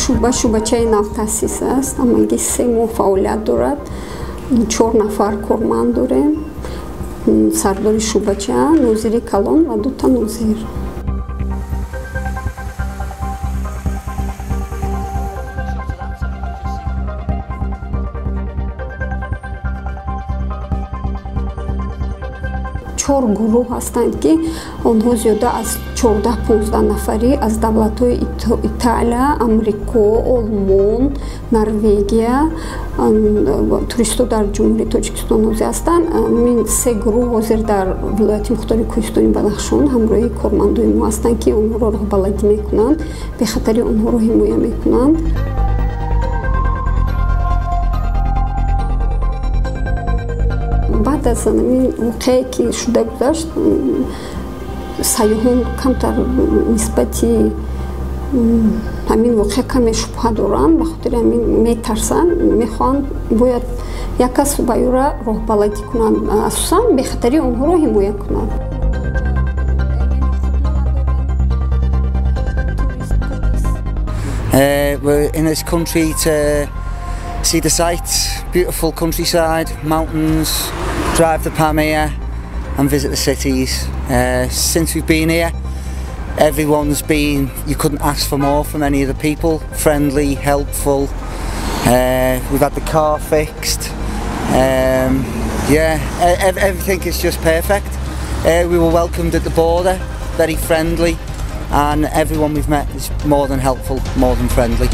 Шӯъба шӯъбачаи навтаъсис аст, ҳамагӣ 3 моҳ фаъолият дорад. Чор нафар корманд дорем: сардори шӯъбача, нозири калон ва дута нозир. Чор гурӯҳ ҳастанд, ки онҳо зиёда аз 14-15 нафарӣ аз давлатҳои Италия, Амрико, Олмон, Норвегия туристҳо дар Ҷумҳурии Тоҷикистон ҳозир ҳастанд. Ин се гурӯҳ ҳозир дар вилояти мухтори Кӯҳистони Бадахшон ҳамроҳи кормандои мо ҳастанд, ки онҳоро роҳбаладӣ мекунанд, бехатари онҳоро ҳимоя мекунанд. Баъд аз ҳамин воқеае, ки шуда гузашт, сайёҳон камтар нисбати ҳамин воқеа каме шубҳа доранд. Ба хотири ҳамин метарсанд, мехоҳанд, бояд як кас ба ӯра роҳбаладӣ кунанд, асосан бехатарии онҳоро ҳимоя кунанд. We're in this country to see the sights, beautiful countryside, mountains, drive the Pamir and visit the cities. Since we've been here, everyone's been, you couldn't ask for more from any of the people. Friendly, helpful. We've had the car fixed. Yeah, everything is just perfect. We were welcomed at the border, very friendly, and everyone we've met is more than helpful, more than friendly.